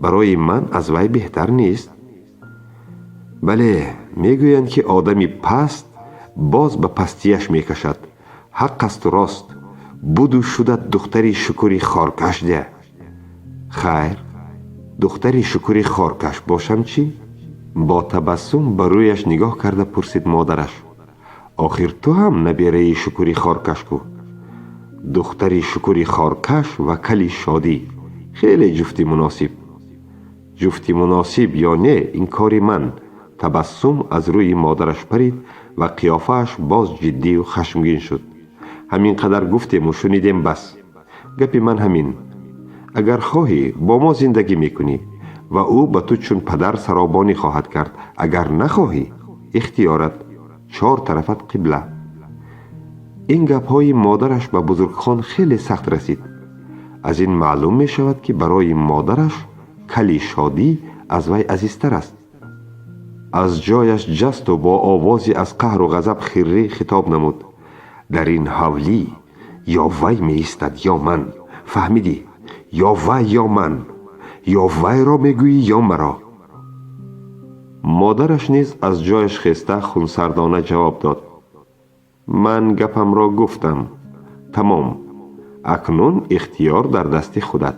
Барои ман аз вай беҳтар нест. Бале, мегӯянд, ки одами паст боз ба пастияш мекашад. Ҳақ асту рост. Буду шудат духтари Шукури хоркаш де. Хайр, духтари Шукури хоркаш бошам чӣ?» — бо табассум ба рӯяш нигоҳ карда пурсид модараш. «Охир ту ҳам набераи Шукури хоркаш ку». «Духтари Шукури хоркаш ва кали Шодӣ хеле ҷуфти муносиб». «Ҷуфти муносиб ё не, ин кори ман». Табассум аз рӯи модараш парид ва қиёфааш боз ҷиддию хашмгин шуд. «Ҳамин қадар гуфтему шунидем, бас. Гапи ман ҳамин: агар хоҳӣ, бо мо зиндагӣ мекунӣ ва ӯ ба ту чун падар саробонӣ хоҳад кард. Агар нахоҳӣ, ихтиёрат, чор тарафат қибла». Ин гапҳои модараш ба Бузургхон хеле сахт расид. Аз ин маълум мешавад, ки барои модараш кали Шодӣ аз вай азизтар аст. Аз ҷояш ҷасту бо овози аз қаҳру ғазаб хиррӣ хитоб намуд: «Дар ин ҳавлӣ ё вай меистад, ё ман. Фаҳмидӣ? Ё вай, ё ман, ё вайро мегӯӣ, ё маро. Модараш низ аз ҷояш хеста, хунсардона ҷавоб дод: «Ман гапамро гуфтам, тамом, акнун ихтиёр дар дасти худат».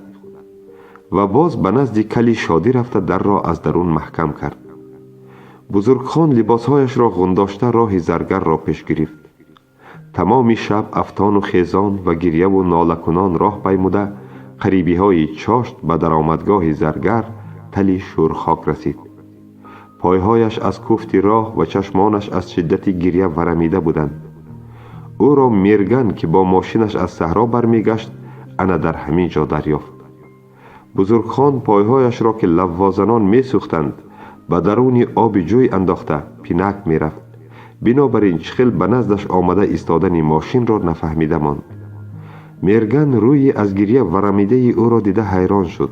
Ва боз ба назди кали Шодӣ рафта, дарро аз дарун маҳкам кард. Бузургхон либосҳояшро ғундошта, роҳи заргарро пеш гирифт. Тамоми шаб афтону хезон ва гирьяву нолакунон роҳ паймуда, қарибиҳои чошт ба даромадгоҳи заргар тали шӯрхок расид. Пойҳояш аз куфти роҳ ва чашмонаш аз шиддати гирья варамида буданд. Ӯро Мерган, ки бо мошинаш аз саҳро бармегашт, ана дар ҳамин ҷо дарёфт. Бузургхон пойҳояшро, ки лаввозанон месӯхтанд, ба даруни оби ҷӯй андохта, пинак мерафт. Бинобар ин чӣ хел ба наздаш омада истодани мошинро нафаҳмида монд. Мерган рӯи аз гирья варамидаи ӯро дида, ҳайрон шуд.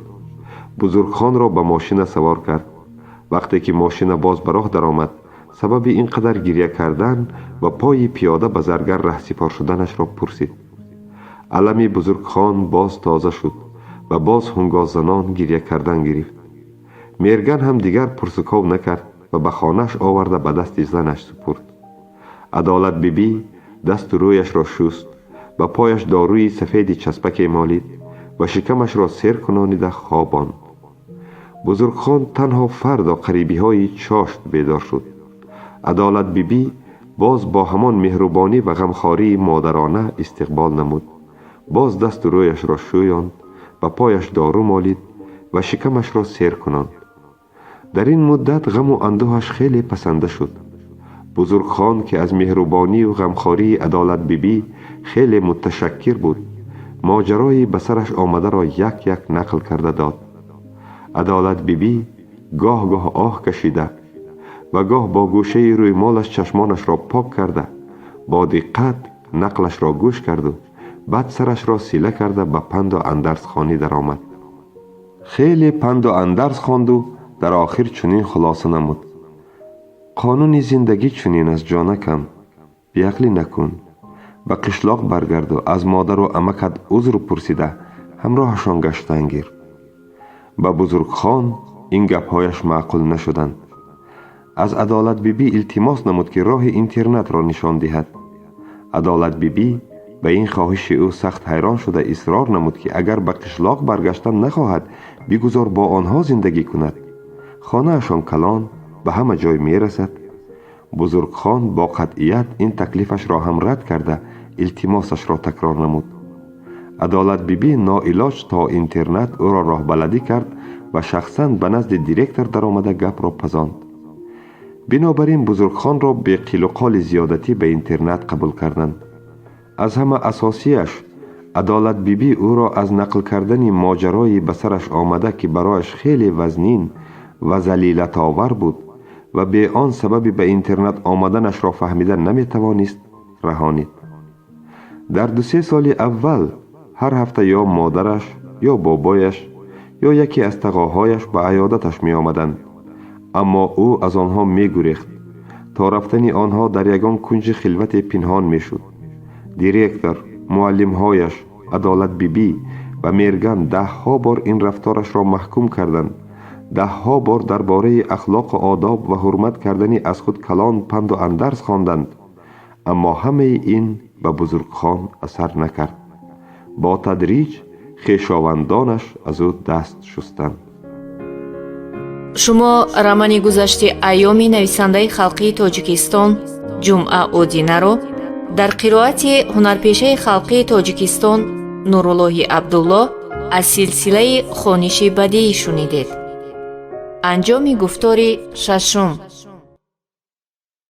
Бузургхонро ба мошина савор кард. Вақте ки мошина боз ба роҳ даромад, сабаби ин қадар гирья кардан ва пои пиёда ба заргар раҳсипор шуданашро пурсид. Алами Бузургхон боз тоза шуд ва боз ҳунгосзанон гирья кардан гирифт. Мерган ҳам дигар пурсуков накард ва ба хонааш оварда, ба дасти занаш супурд. Адолатбибӣ дасту рӯяшро шуст, ба пояш доруи сафеди часпаке молид ва шикамашро сер кунонида хобонд. Бузургхон танҳо фардо қарибиҳои чошт бедор шуд. Адолатбибӣ боз бо ҳамон меҳрубонӣ ва ғамхории модарона истиқбол намуд, боз дасту рӯяшро шӯёнд, ба пояш дору молид ва шикамашро сер кунонд. Дар ин муддат ғаму андӯҳаш хеле пасанда шуд. Бузургхон, ки аз меҳрубонию ғамхории Адолатбибӣ хеле муташаккир буд, моҷарои ба сараш омадаро як як нақл карда дод. Адолатбибӣ гоҳ гоҳ оҳ кашида ва гоҳ бо гӯшаи рӯймолаш чашмонашро пок карда, бо диққат нақлашро гӯш карду баъд сарашро сила карда, ба панду андарзхонӣ даромад. Хеле панду андарз хонду дар охир чунин хулоса намуд: «Қонуни зиндагӣ чунин аст, ҷонакам, беақлӣ накун, ба қишлоқ баргарду аз модару амакат узр пурсида, ҳамроҳашон гаштан гир». Ба Бузургхон ин гапҳояш маъқул нашуданд. Аз Адолатбибӣ илтимос намуд, ки роҳи интернатро нишон диҳад. Адолатбибӣ ба ин хоҳиши ӯ сахт ҳайрон шуда, исрор намуд, ки агар ба қишлоқ баргаштан нахоҳад, бигузор бо онҳо зиндагӣ кунад, хонаашон калон, ба ҳама ҷой мерасад. Бузургхон бо қатъият ин таклифашро ҳам рад карда, илтимосашро такрор намуд. Адолатбибӣ ноилоҷ то интернат ӯро роҳбаладӣ кард ва шахсан ба назди директор даромада, гапро пазонд. Бинобар ин Бузургхонро бе қилуқоли зиёдатӣ ба интернат қабул карданд. Аз ҳама асосияш, Адолатбибӣ ӯро аз нақл кардани моҷарои ба сараш омада, ки барояш хеле вазнин ва залилатовар буд ва бе он сабаби ба интернат омаданашро фаҳмида наметавонист, раҳонид. Дар 2-се соли аввал ҳар ҳафта ё модараш, ё бобояш, ё яке аз тағоҳояш ба аёдаташ меомаданд, аммо ӯ аз онҳо мегурехт, то рафтани онҳо дар ягон кунҷи хилвате пинҳон мешуд. Директор, муаллимҳояш, Адолатбибӣ ва Мерган даҳҳо бор ин рафторашро маҳкум карданд, даҳҳо бор дар бораи ахлоқу одоб ва ҳурмат кардани аз худ калон панду андарз хонданд, аммо ҳамаи ин ба Бузургхон асар накард. Бо тадриҷ хешовандонаш аз ӯ даст шустанд. Шумо романи гузашти айёми нависандаи халқии Тоҷикистон Ҷумъа Одинаро дар қироати ҳунарпешаи халқии Тоҷикистон Нуруллоҳи Абдулло аз силсилаи хониши бадиӣ шунидед. Анҷоми гуфтори шашум.